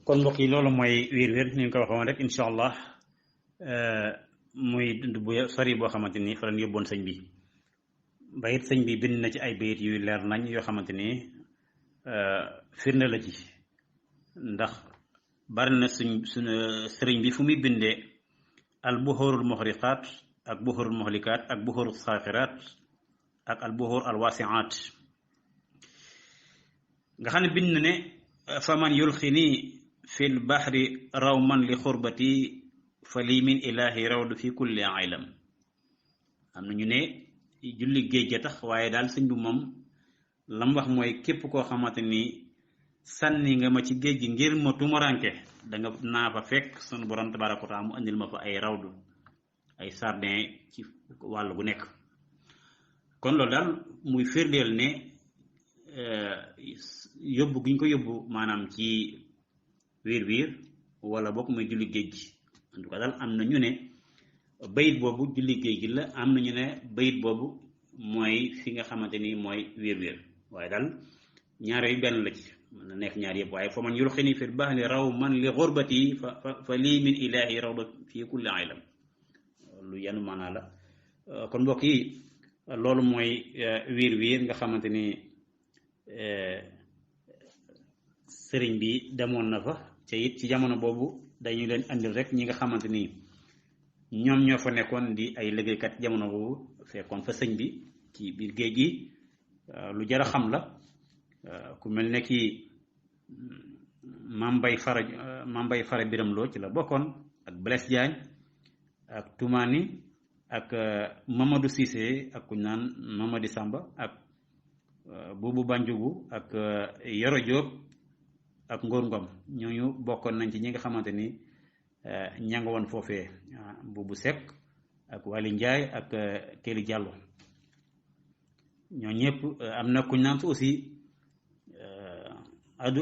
kon mbokk yi loolu mooy wér-wér ni ñu ko waxoon rek incha allah muy dund bu sori boo xamante ni fa lañ yóbboon sëñ bi bayit sëñ bi bind na ci ay bayit yu leer nañ yoo xamante ni firnde la ci ndax bari na suñ sëriñ bi fu muy bindee al buhurul muhriqaat ak buhurul muhlikaat ak buhurul saaxiraat ak al buhur al wasiaat nga xam ne bind na ne faman yulxini fil bahri rawman li xurbati fa lii min ilahi rawdu fi kulli aylam am na ñu ne julli géej ga tax waaye daal sëñ bi moom lam wax mooy képp koo xamante ni sànni nga ma ci géej gi ngir ma tumaranke danga naa fa fekk sunu borom tabaaraka wa taala mu andil ma fa ay rawdu ay sardin ci wàll gu nekk kon loolu daal muy firndeel ne yóbbu gi ñu ko yóbbu maanaam ci wiir wala bokk muy julli géej gi en tout cas daal am na ñu ne bayit boobu julli géej gi la am na ñu ne bayit boobu mooy fi nga xamante ni mooy wiir waaye daal ñaar yooyu benn la ci mën na nekk ñaar yëpp waaye fa man yulxini fil bahri raw man li xurbati fa lii min ilahi rawda fi kulli aylam lu yanu maanaa la kon mbokk yi loolu mooy wiir nga xamante ni sëriñ bi demoon na fa te it ci jamono boobu dañu leen andil rek ñi nga xamante ni ñoom ñoo fa nekkoon di ay liggéeykat jamono boobu fekkoon fa sëñ bi ci biir géej gi lu jar a xam la ku mel ne ki Mame Mbaye Fara Biram Lo ci la bokkoon ak Blaise Diagne ak Toumani ak Mamadou Cissé ak kuñ naan Mamadi Samba ak Boubou Banjougou ak Yoro Diop ak Ngor Ngom ñooñu bokkoon nañ ci ñi nga xamante ni ña nga woon foofee Boubou Seck ak Waly Ndiaye ak Kéli Diallo ñoo ñëpp am na kuñ naan aussi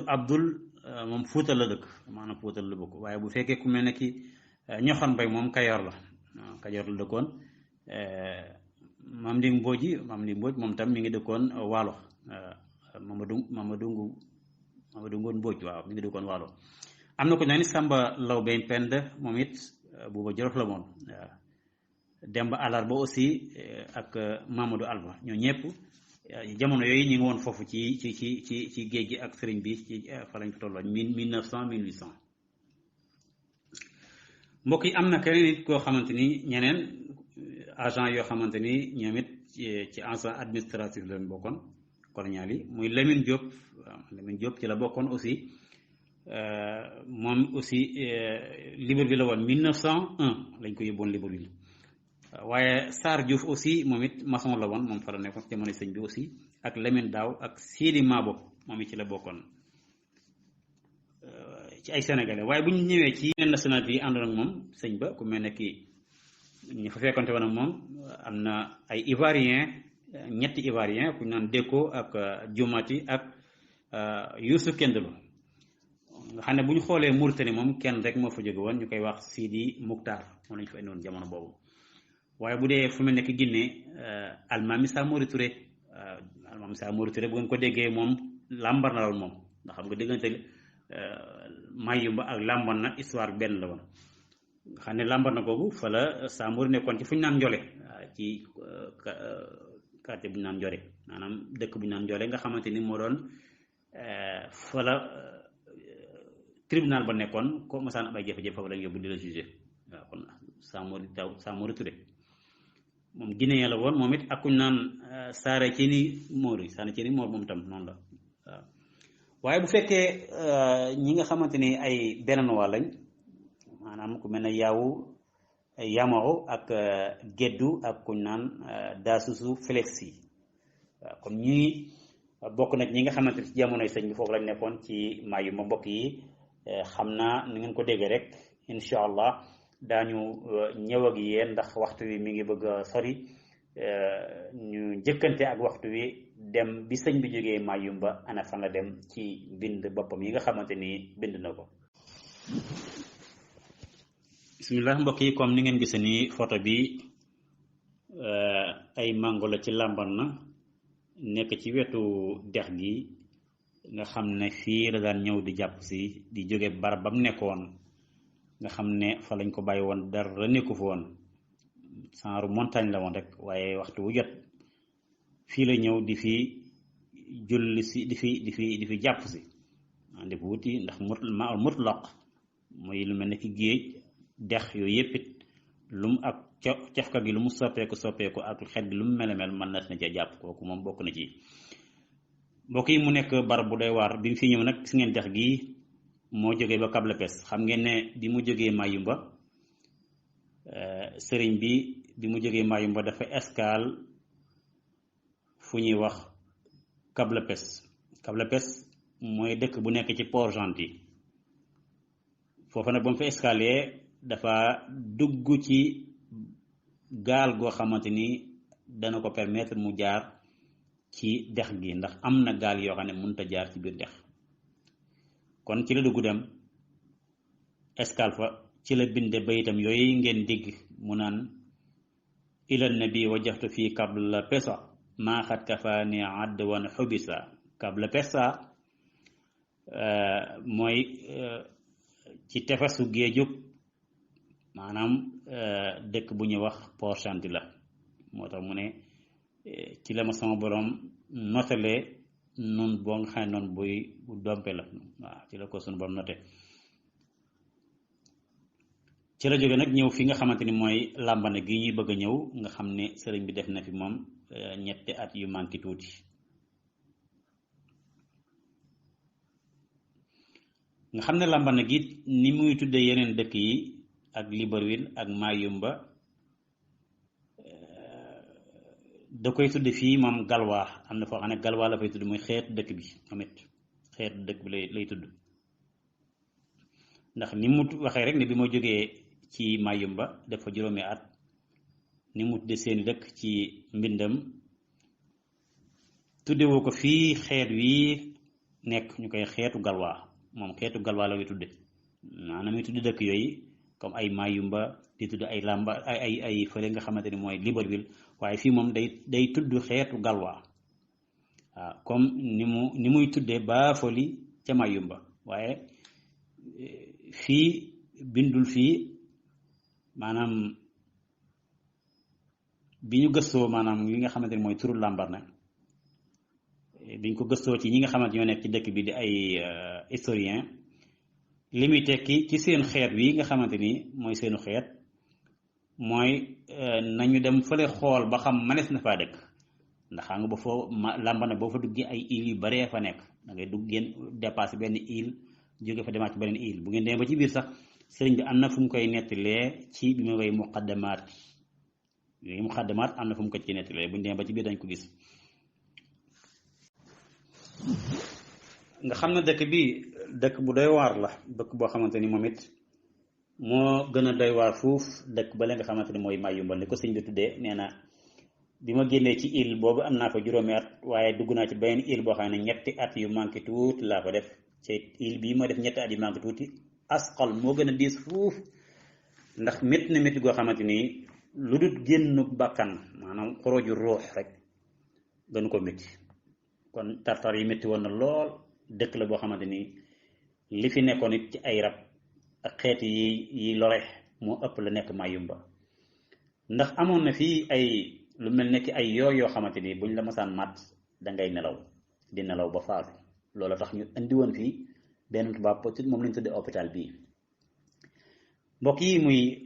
Abdul moom Fuuta la dëkk maanaam Fuuta la bokk waaye bu fekkee ku mel ne ki ñoxan mbay moom Kajoor la Kajoor la dëkkoon Mam Di Mbodj moom tam mi ngi dëkkoon Waalo Mamadou Ngoon Mbodj waaw mi ngi dëkkoon Waalo am na ko ñaan ni Samba Lawbe Pend moom it buuba Jolof la moom Demba Alarba aussi ak Mamadou Alba ñoo ñëpp jamono yooyu ñu ngi woon foofu ci géej gi ak sëriñ bi ci fa lañ fa tolloon 1900 1800 mbokk yi am na keneen nit koo xamante ni ñeneen agent yoo xamante ni ñoom it ci agent administratif la leen bokkoon colonial yi muy Lamine Diop ci la bokkoon aussi moom aussi Libreville la woon 1901 lañ ko yóbboon Libreville waaye Sarr Diouf aussi moom it maçon la woon moom fa la nekkoon jamono sëñ bi aussi ak Lamine Daaw ak Sidi Mabo moom it ci la bokkoon ci ay sénégalais waaye bu ñu ñëwee ci yeneen nationalité yi àndoon ak moom sëñ ba ku mel ne kii ñu fa fekkonte woon ak moom am na ay ivoirien ñetti ivoirien ku ñu naan Deko ak Diomati ak Youssou Kendelo nga xam ne bu ñu xoolee Mauritanie moom kenn rek moo fa jóge woon ñu koy wax Sidi Mouktar moom lañu fa indi woon jamono boobu waaye bu dee fu mel nekk Guinée Almami Samori Touré Almami Samori Touré bu ngeen ko déggee moom làmbar na lool moom ndax xam nga diggante Mayumba ak làmbar na histoire benn la woon nga xam ne làmbar na googu fa la Samori nekkoon ci fu ñu naan Njole ci quartier bu ñu naan Njole maanaam dëkk bu ñu naan Njole nga xamante ni moo doon fa la tribunal ba nekkoon ko masaan am ay jafe-jafe foofu lañ yóbbu di la jugé waaw kon Samori Touré moom Guinéen la woon moom it ak kuñ naan Saare Ceni Moor moom tam noonu la waaw waaye bu fekkee ñi nga xamante ni ay Benanois lañ maanaam ku mel ne Yamaro ak Geddu ak kuñ naan Daasusu Flexi waaw kon ñii bokk na ñi nga xamante ni ci jamonoy sëñ bi foofu lañ nekkoon ci Mayumba mbokk yi xam naa ni ngeen ko déggee rek incha allah daañu ñëw ak yéen ndax waxtu wi mi ngi bëgg a sori ñu njëkkante ak waxtu wi dem bi sëñ bi jógee Mayumba ana fan la dem ci bind boppam yi nga xamante ni bind na ko. bismillah mbokk yi comme ni ngeen gisee ni photo bi ay mango la ci làmbar na nekk ci wetu dex gi nga xam ne fii la daan ñëw di jàpp si di jóge barab bam nekkoon nga xam ne fa lañ ko bàyyi woon dara nekku fa woon genre montagne la woon rek waaye waxtu wu jot fii la ñëw di fi julli si di fi jàpp si di ko wuti ndax maa mutlaq muy lu mel ne ki géej dex yooyu yëpp it lu mu ak cafka gi lu mu soppeeku ak xet gi lu mu mel mën na ca jàpp kooku moom bokk na ci mbokk yi mu nekk barab bu doy waar bi mu fi ñëw nag gis ngeen dex gi moo jógee ba Kablapes xam ngeen ne bi mu jógee Mayumba sëriñ bi mu jógee Mayumba dafa escale fu ñuy wax Kablapes mooy dëkk bu nekk ci Port-Gentil foofu nag ba mu fa escale dafa dugg ci gaal goo xamante ni dana ko permettre mu jaar ci dex gi ndax am na gaal yoo xam ne mënut a jaar ci biir dex kon ci la dugg dem escale fa ci la binde bayitam yooyu ngeen dégg mu naan ila nabi wajjahtu fii Kablapesa maa xat kafaani adwan xubisa Kablapesa mooy ci tefesu géejug maanaam dëkk bu ñuy wax Port-Gentil la moo tax mu ne ci la ma sama borom notale noonu boo nga xam ne noonu bu dompe la waaw ci la ko sunu borom note ci la jóge nag ñëw fi nga xamante ni mooy Lambane gi ñuy bëgg a ñëw nga xam ne sëriñ bi def na fi moom ñetti at yu manqué tuuti nga xam ne Lambane gi ni muy tuddee yeneen dëkk yi ak Libreville ak Mayumba da koy tudd fii moom Galwaa am na foo xam ne Galwaa la fay tudd muy xeetu dëkk bi amit xeetu dëkk bi lay tudd ndax ni mu waxee rek ne bi ma jógee ci Mayumba dafa juróomi at ni mu tudde seeni dëkk ci mbindam tuddewu ko fii xeet wi nekk ñu koy xeetu Galwaa moom xeetu Galwaa la koy tudde maanaam muy tudd dëkk yooyu comme ay Mayumba di tudd ay Lamba ay fële nga xamante ni mooy Libreville waaye fii moom day tudd xeetu Galwaa waaw comme ni muy tuddee Bafoli ca Mayumba waaye fii bindul fii maanaam bi ñu gëstoo maanaam li nga xamante ni mooy turu Lambaréné biñ ko gëstoo ci ñi nga xamante ñoo nekk ci dëkk bi di ay historien li muy tekki ci seen xeet wi nga xamante ni mooy seenu xeet mooy nañu dem fële xool ba xam manees na faa dëkk ndax xam nga ba foo Lambane boo fa duggee ay îles yu baree fa nekk da ngay dugg ngeen dépassé benn île jóge fa demaat ci beneen île bu ngeen demee ba ci biir sax sëriñ bi am na fu mu koy nettalee ci bi ma way muqaddamaat yooyu muqaddamaat am na fu mu ko ci nettalee bu ñu demee ba ci biir dañ ko gis nga xam ne dëkk bi dëkk bu doy waar la dëkk boo xamante ni moom it moo gën a doy waar fuuf dëkk ba la nga xamante ni mooy Mayumba ni ko sëñ bi tuddee nee na bi ma génnee ci île boobu am naa fa juróomi at waaye dugg naa ci beneen île boo xam ne ñetti at yu manqué tuuti laa ko def ci île bii ma def ñetti at yu manqué tuuti asqal moo gën a diis fuuf ndax métti na métti goo xamante ni lu dul génn bakkan maanaam xoroju ruux rek gënu ko métti kon tartar yi métti woon na lool dëkk la boo xamante ni li fi nekkoon it ci ay rab ak xeet yi lore moo ëpp la nekk Mayumba ndax amoon na fii ay lu mel ne ki ay yoo xamante ni buñ la masaan màtt dangay nelaw di nelaw ba faatu loolu tax ñu indi woon fii benn tubaab moom lañ tuddee hôpital bii mbokk yi muy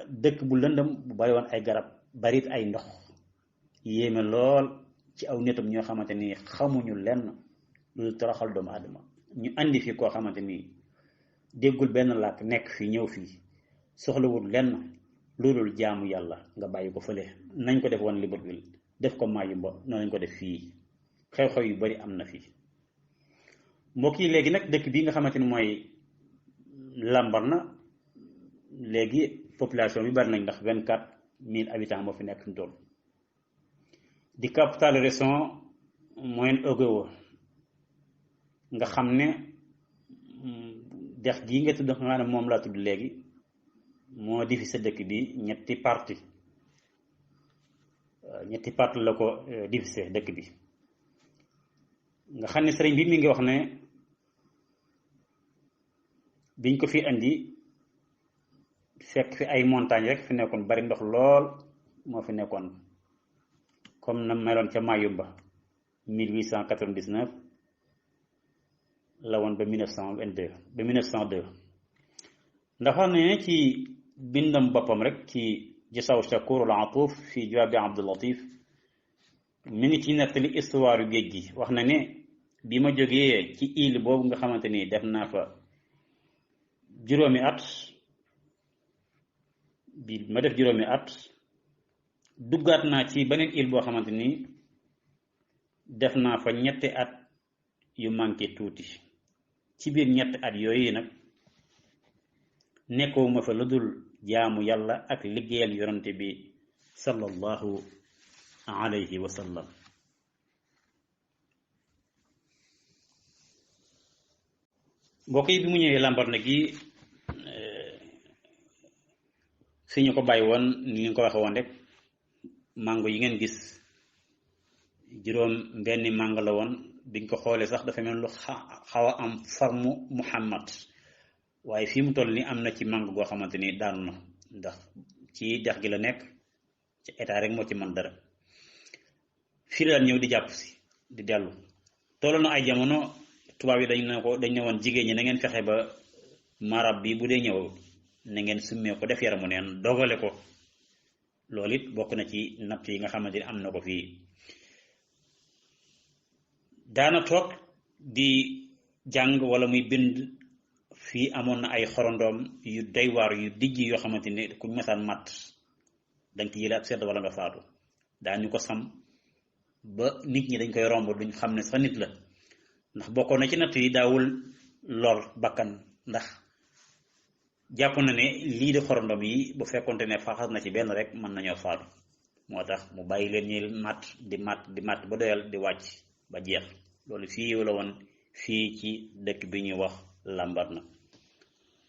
dëkk bu lëndëm bu bari woon ay garab barit ay ndox yéeme lool ci aw nitam ñoo xamante ni xamuñu lenn lu toroxal doomu aadama ñu andi fi koo xamante ni déggul benn làkk nekk fi ñëw fii soxlawul lenn loolul jaamu yàlla nga bàyyi ko fële nañ ko def woon Libreville def ko Mayumba noonu lañ ko def fii xew-xew yu bari am na fii mbokk yi léegi nag dëkk bii nga xamante ni mooy Lambaréné léegi population bi bari nañ ndax 24 000 habitants moo fi nekk fi mu toll di capitale région Moyen-Ogooué nga xam ne dex gii nga tudd nga ne moom laa tudd léegi moo divisé dëkk bi ñetti parti la ko divisé dëkk bi nga xam ne sëriñ bi mi ngi wax ne biñ ko fi andi fekk fi ay montagne rek fi nekkoon bari ndox lool moo fi nekkoon comme na meloon ca Mayumba 1899 la woon ba 1922 ba 1902 ndax wax ne ci bindam boppam rek ci Jasaawu Shakuurul Atuuf fi jawaabi Abdul Latif mi ngi ci nettali histoire yu géej gi wax na ne bi ma jógee ci île boobu nga xamante ni def naa fa juróomi at bi ma def juróomi at duggaat naa ci beneen île boo xamante ni def naa fa ñetti at yu manqué tuuti ci biir ñetti at yooyu nag nekkuma fa lu dul jaamu yàlla ak liggéeyal yonante bi sallallahu alayhi wa sallam mbokk yi bi mu ñëwee Lambaréné gi fi ñu ko bàyyi woon ni ñu ko waxe woon rek mango yi ngeen gis juróom benni mango la woon biñ ko xoolee sax dafa mel lu xaw a am forme Muhammad waaye fii mu toll ni am na ci mango goo xamante ni daanu na ndax ci dex gi la nekk ci état rek moo ci mën dara fii la daan ñëw di jàpp si di dellu toll na ay jamono tubaab yi dañ ne woon jigéen ñi na ngeen fexe ba marab bi bu dee ñëw na ngeen summee ko def yaramu neen dogale ko loolu it bokk na ci natt yi nga xamante ni am na ko fii daana toog di jàng wala muy bind fii amoon na ay xorondoom yu doy waar yu dijj yoo xamante ni ku masaan matt danga ci yële ak sedd wala nga faatu daañu ko sam ba nit ñi dañ koy romb duñ xam ne sax nit la ndax bokkoon na ci natt yi daawul lor bakkan ndax jàpp na ne lii di xorondom yi bu fekkonte ne faxas na ci benn rek mën nañoo faatu moo tax mu bàyyi leen ñi matt ba doyal di wàcc ba jeex loolu fii la woon fii ci dëkk bi ñuy wax Lambaréné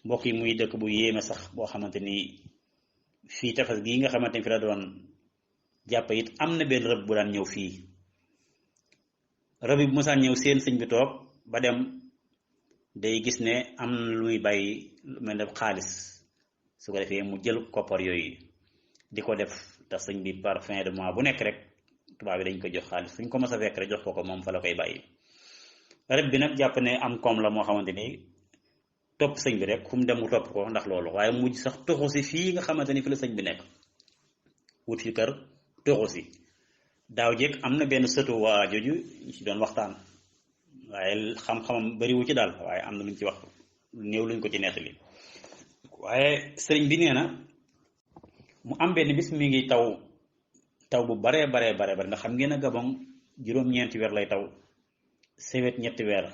mbokk yi muy dëkk bu yéeme sax boo xamante ni fii tefes gii nga xamante ni fi la doon jàpp it am na benn rëbb bu daan ñëw fii rëbb bi mosaan ñëw seen sëñ bi toog ba dem day gis ne am na lu muy bàyyi lu mel ne xaalis su ko defee mu jël koppar yooyu di ko def tax sëñ bi par fin de mois bu nekk rek tubaab bi dañ ko jox xaalis fu ñu ko mos a fekk rek jox ko moom fa la koy bàyyi rëbb bi nag jàpp ne am koom la moo xamante ni topp sëñ bi rek fu mu dem mu topp ko ndax loolu waaye mujj sax toxu si fii nga xamante ni fi la sëñ bi nekk wut fi kër toxu si daaw jéeg am na benn sëtu waa jooju ñu ci doon waxtaan waaye xam-xamam bariwu ci daal waaye am na luñ ci wax néew luñ ko ci nettali waaye sëriñ bi nee na mu am benn bis mi ngi taw bu baree ndax xam ngeen a Gabon juróom-ñeenti weer lay taw sewet ñetti weer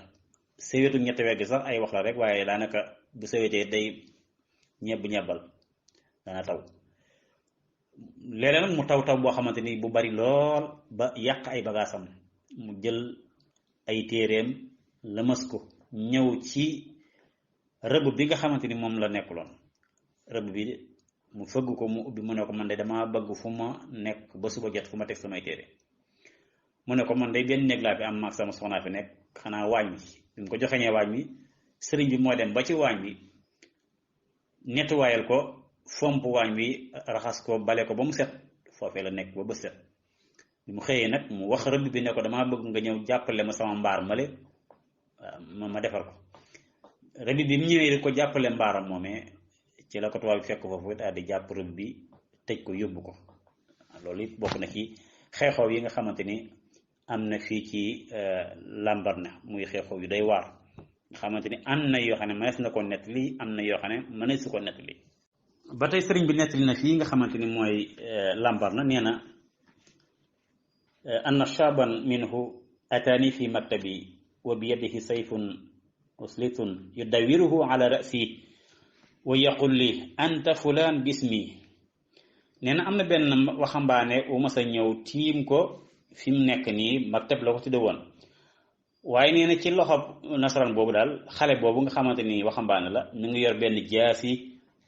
sewetu ñetti weer gi sax ay wax la rek waaye daanaka bu sewetee day ñebbal dana taw léeg-léeg nag mu taw boo xamante ni bu bari lool ba yàq ay bagaasam mu jël ay téeréem lëmas ko ñëw ci rëbb bi nga xamante ni moom la nekkuloon rëbb bi mu fëgg ko mu ubbi mu ne ko man de dama bëgg fu ma nekk ba suba jot fu ma teg samay téere mu ne ko man de benn néeg laa fi am maag sama soxnaa fi nekk xanaa waañ bi bi mu ko joxeñee waañ bi sëriñ bi moo dem ba ci waañ bi nettuwaayal ko fomp waañ bi raxas ko bale ko ba mu set foofee la nekk ba bët set bi mu xëyee nag mu wax rëbb bi ne ko damaa bëgg nga ñëw jàppale ma sama mbaar male ma defar ko rëbb bi mu ñëwee ko jàppale mbaaram moomee ci la ko tubaab bi fekk foofu daal di jàpp rëbb bi tëj ko yóbbu ko loolu it bokk na ci xeexoo yi nga xamante ni am na fii ci Lambaréné muy xeexoo yu day waar nga xamante ni am na yoo xam ne mënees na ko nettali am na yoo xam ne mënees su ko nettali ba tey sëriñ bi nettali na fii nga xamante ni mooy Lambaréné nee na anna shaban minhu ataani fi maktabi wa bi yadihi sayfun uslitun yudawiruhu ala ra'si wa yaqul li anta fulaan bismi nee na am na benn waxambaane wu mas a ñëw tiim ko fi mu nekk nii maktab la ko tudde woon waaye nee na ci loxob nasaraan boobu daal xale boobu nga xamante ni waxambaane la mi ngi yor benn jaasi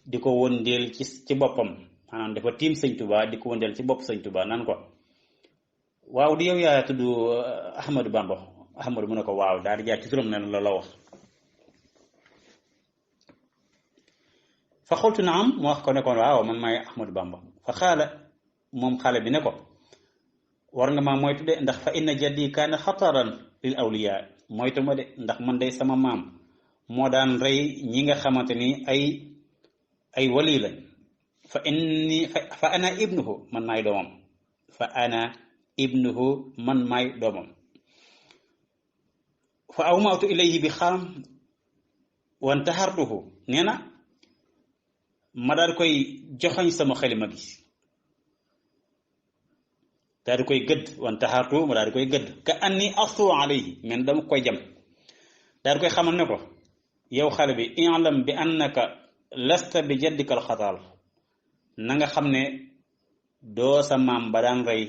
di ko wëndeel ci boppam maanaam dafa tiim sëñ Tuba di ko wëndeel ci bopp sëñ Tuba naan ko waaw di yow yaa tudd Ahmadou Bamba Ahmadu mu ne ko waaw daal di jaar ci turam ne la wax fa xultu naam mu wax ko ne ko waaw man maay Ahmadu Bamba fa xaala moom xale bi ne ko war nga maa moytu de ndax fa inna jaddi kaana xataran lil awliya moytu ma de ndax man day sama maam moo daan rey ñi nga xamante ni ay wali lañ fa ana ibnuhu man maay doomam fa ana ibnuhu man maay doomam fa awmatu ilayhi bi xaam wantahartuhu nee na ma daal koy joxañ sama xalima gi daal di koy gëdd wantahartu ma daal di koy gëdd ka anni astu alayhi men dama koy jam daal di koy xamal ne ko yow xale bi i'lam bi annaka lasta bi jaddika alxataal na nga xam ne doo sa maam ba daan rey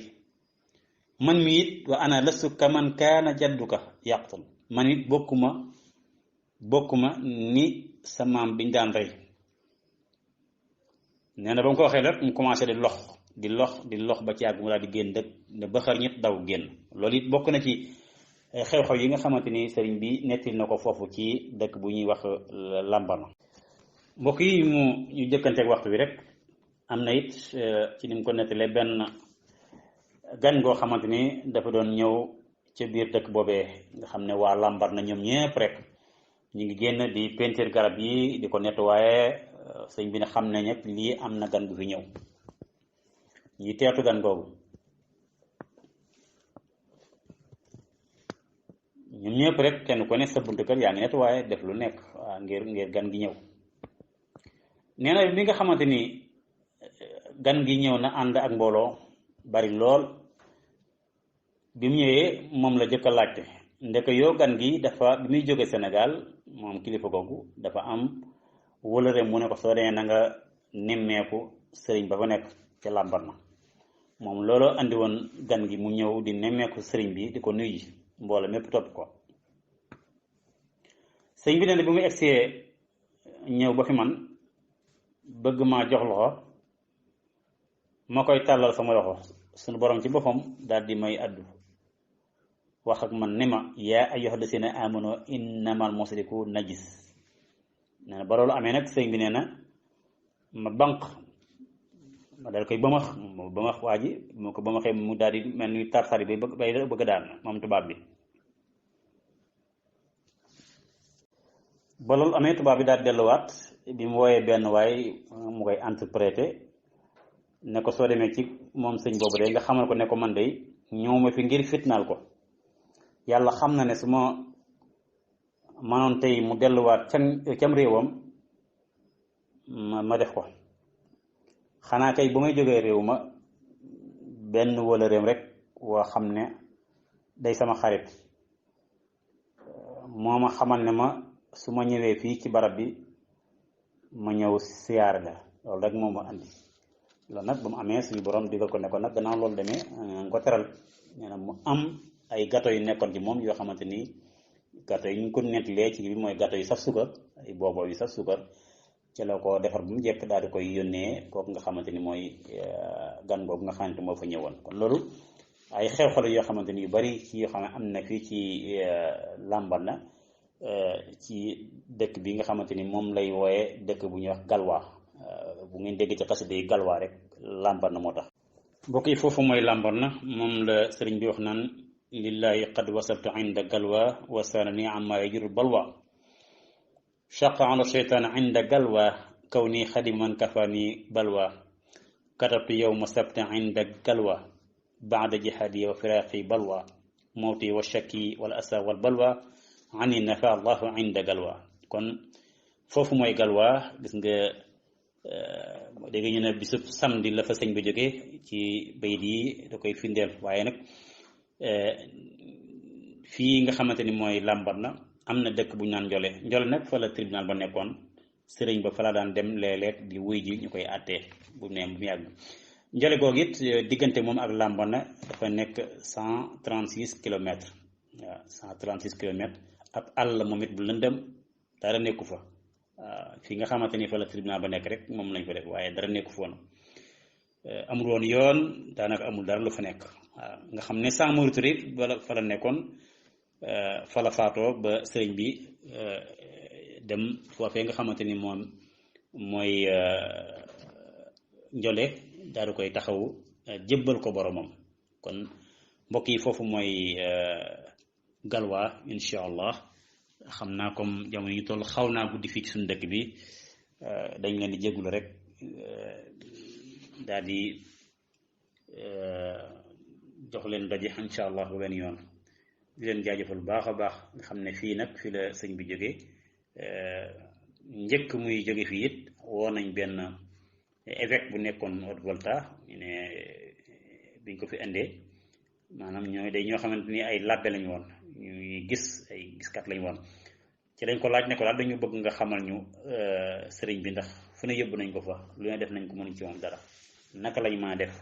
man mi it wa ana lastu kaman kaana jadduka yaqtul man it bokkuma ni sa maam biñ daan rey nee na ba mu ko waxee rek mu commencé di lox ba ci àgg mu daal di génn dëkk ne ba xar ñett daw génn loolu it bokk na ci xew-xew yi nga xamante ni sëriñ bi nettil na ko foofu ci dëkk bu ñuy wax Lambana mbokk yi ñu jëkkanteeg waxtu bi rek am na it ci ni mu ko nettalee benn gan goo xamante ni dafa doon ñëw ca biir dëkk boobee nga xam ne waa Lambaréné ñoom ñëpp rek ñu ngi génn di peinture garab yi di ko nettoyé sëñ bi ne xam ne ñëpp lii am na gan bu fi ñëw ñi teertu gan googu ñoom ñëpp rek kenn ku ne sa buntu kër yaa ngi nettoyé def lu nekk waa ngir gan gi ñëw nee na bi nga xamante ni gan gi ñëw na ànd ak mbooloo bari lool bi mu ñëwee moom la jëkk a laajte ndeke yoo gan gi dafa bi muy jóge Sénégal moom kilifa googu dafa am wëlëre mu ne ko soo demee na nga nemmeeku sëriñ ba fa nekk ca Lambaréné moom looloo andi woon gan gi mu ñëw di nemmeeku sëriñ bi di ko nuyu ji mbooloo mépp topp ko sëriñ bi ne bi mu egsee ñëw ba fi man bëgg maa jox loxo ma koy tàllal sama loxo sunu borom ci boppam daal di may addu wax ak man ne ma yaa ayyuhal lazina amanu innamal musriku najis nee na ba loolu amee nag sëñ bi nee na ma banq ma dal koy bamax waa ji moo ko bamaxee mu daal di mel ni tarsari bay bëgg daan moom tubaab bi ba loolu amee tubaab bi daal delluwaat bi mu wooyee benn waay mu koy interpréter ne ko soo demee ci moom sëñ boobu de nga xamal ko ne ko man de ñëw ma fi ngir fitnaal ko yàlla xam na ne su ma manoon tey mu delluwaat cam réewam ma def ko xanaa kay bu may jógee réew ma benn wala réew rek woo xam ne day sama xarit moo ma xamal ne ma su ma ñëwee fii ci barab bi ma ñëw siyaare la loolu rek moo ma andi loolu nag ba mu amee suñu borom digal ko ne ko nag gannaaw loolu demee nga ko teral nee na mu am ay gâteau yu nekkoon ci moom yoo xamante ni gâteau yi ñu ko nettalee ci bi mooy gâteau yu saf sukar ay booboo yu saf sukar ci la ko defar bu mu jekk daal di koy yónnee kooku nga xamante ni mooy gan boobu nga xamante moo fa ñëwoon kon loolu ay xew-xew yoo xamante ni yu bari ci yoo xam ne am na fii ci Lambaréné ci dëkk bi nga xamante ni moom lay wooyee dëkk bu ñuy wax Galwa bu ngeen dégg ci xasida yi Galwa rek Lambaréné moo tax mbokk yi foofu mooy Lambaréné moom la sëriñ bi wax naan lillahi qad wasabtu inda Galwa wasanani amma yajur balwa shaqa ala sheytaan inda Galwa kawni xadiman kafani balwa katabtu yowma sabti inda Galwa baada jihaadi wa firaqi balwa mawti wa shakki wal asa wal balwa ani nafa allahu inda Galwa kon foofu mooy Galwa gis nga dégg ñu ne bisub samedi la fa sëñ bi jógee ci bayit yi da koy findeel waaye nag fii nga xamante ni mooy Lambaréné am na dëkk bu ñu naan Njole nag fa la tribunal ba nekkoon sëriñ ba fa la daan dem léeg-léeg di wuy ji ñu koy àttee bu ne bu mu yàgg Njole googu it diggante moom ak Lambaréné dafa nekk 136 kilomètres waaw 136 kilomètres ab àll moom it bu lëndëm dara nekku fa fii nga xamante ni fa la tribunal ba nekk rek moom lañ fa def waaye dara nekku fa woon amul woon yoon daanaka amul dara lu fa nekk waaw nga xam ne sans Mauritanie wala fa la nekkoon fa la faatoo ba sëriñ bi dem foofee nga xamante ni moom mooy njole daal di koy taxawu jébbal ko boromam. kon mbokk yi foofu mooy Galwa incha allah. xam naa comme jamono yi toll xaw naa guddi fii ci suñu dëkk bi dañ leen di jégalu rek daal di jox leen daje incha allah ba benn yoon di leen jaajëfal baax a baax nga xam ne fii nag fi la sëñ bi jógee njëkk muy jóge fii it woo nañ benn évêque bu nekkoon Haute-Volta ne biñ ko fi indee maanaam ñoo xamante ni ay labbe lañ woon ñuy gis ay giskat lañ woon ci lañ ko laaj ne ko daal dañu bëgg nga xamal ñu sëriñ bi ndax fu ne yóbbu nañ ko fa lu ne def nañ ko mënuñ ci moom dara naka lañ maa def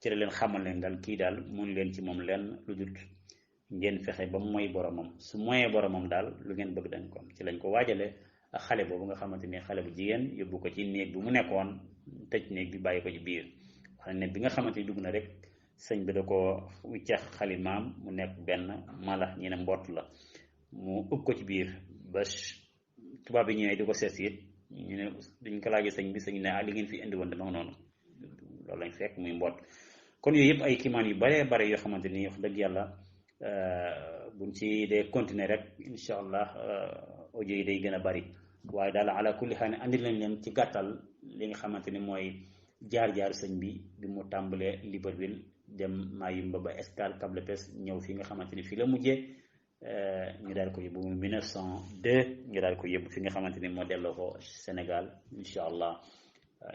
ci la leen xamal leen daal kii daal mënu leen ci moom lenn lu dul ngeen fexe ba mu moy boromam su moyee boromam daal lu ngeen bëgg dañ ko am ci lañ ko waajale ak xale boobu nga xamante ni xale bu jigéen yóbbu ko ci néeg bi mu nekkoon tëj néeg bi bàyyi ko ci biir wax ne bi nga xamante ni dugg na rek sëñ bi da ko wiccax xalimaam mu nekk benn mala ñi ne mbott la mu ëpp ko ci biir ba tubaab bi ñëwee di ko seet it ñu ne dañ ko laajee sëñ bi sëñ ne li ngeen fi indi woon dama noonu loolu lañ fekk muy mbott. kon yooyu yëpp ay kiimaan yu baree bare yoo xamante ni wax dëgg yàlla buñ ci dee continuer rek incha allah audio yi day gën a bari waaye daal ala kulli xaal andi lañ leen ci gàttal li nga xamante ni mooy jaar-jaar sëñ bi mu tàmbalee Libreville dem Mayumba ba Escale Cap Lépez ñëw fi nga xamante ni fii la mujjee ñu daal ko yóbbu 1902 ñu daal ko yóbbu fi nga xamante ni moo delloo ko Sénégal incha allah.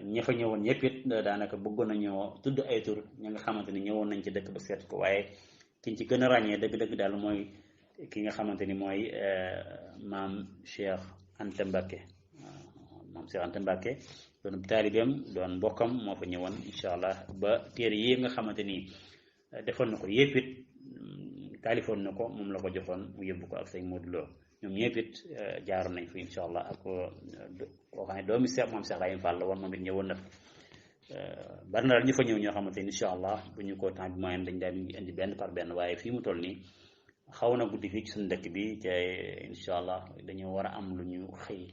ña fa ñëwoon ñëpp it daanaka bëggoon nañoo tudd ay tur ña nga xamante ni ñëwoon nañ ci dëkk ba seet ko waaye kiñ ci gën a ràññee dëgg-dëgg daal mooy ki nga xamante ni mooy maam Cheikh Anta Mbacké maam Cheikh Anta Mbacké doon taalibeem doon mbokkam moo fa ñëwoon incha allah ba téere yi nga xamante ni defoon na ko yëpp it taalifoon na ko moom la ko joxoon mu yóbbu ko ak sëñ Modou Lo ñoom ñëpp it jaaroon nañ fi incha allah ak koo xam ne doomi Seex moom Seex Ibrahima Fall la woon moom it ñëwoon na bari na daal ñu fa ñëw ñoo xamante ni incha allah bu ñu ko temps bi moyen dañ daal di indi benn par benn waaye fii mu toll nii xaw na guddi fii ci suñu dëkk bi te incha allah dañoo war a am lu ñu xëy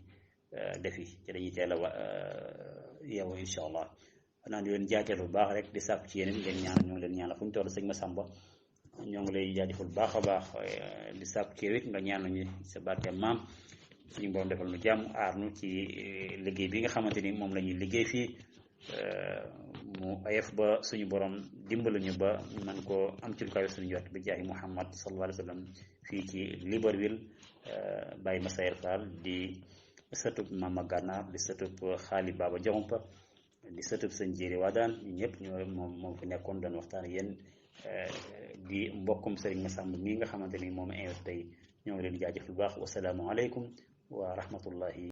defi ci dañuy teel a yeewu incha allah xanaa di leen jaajëfal bu baax rek di sàkku ci yéen ngeen ñaan ñoo ngi leen ñaanal fu ñu toll sëñ Massamba ñoo ngi lay jaajëfal bu baax a baax di sàkku ci yow it nga ñaan nañu sa barke maam suñu borom defal nu jàmm aar nu ci liggéey bi nga xamante ni moom la ñuy liggéey fii mu ayef ba suñu borom dimbali ñu ba man ko am ci lu kawe suñu jot bi jaahi Muhammad sallallahu alayhi wa sallam fii ci Libreville Baye Massayer Fall di sëtub Mama Gànnaar di sëtub Xaali Baba Jaxumpa di sëtub sëñ Jéeri Waadaan ñu ñëpp ñoo moom fi nekkoon doon waxtaan ak yéen di mbokkum Serigne Massamba mii nga xamante ni moom invité tey ñoo ngi leen di jaajëf lu baax wasalaamu aleykum wa rahmatullahi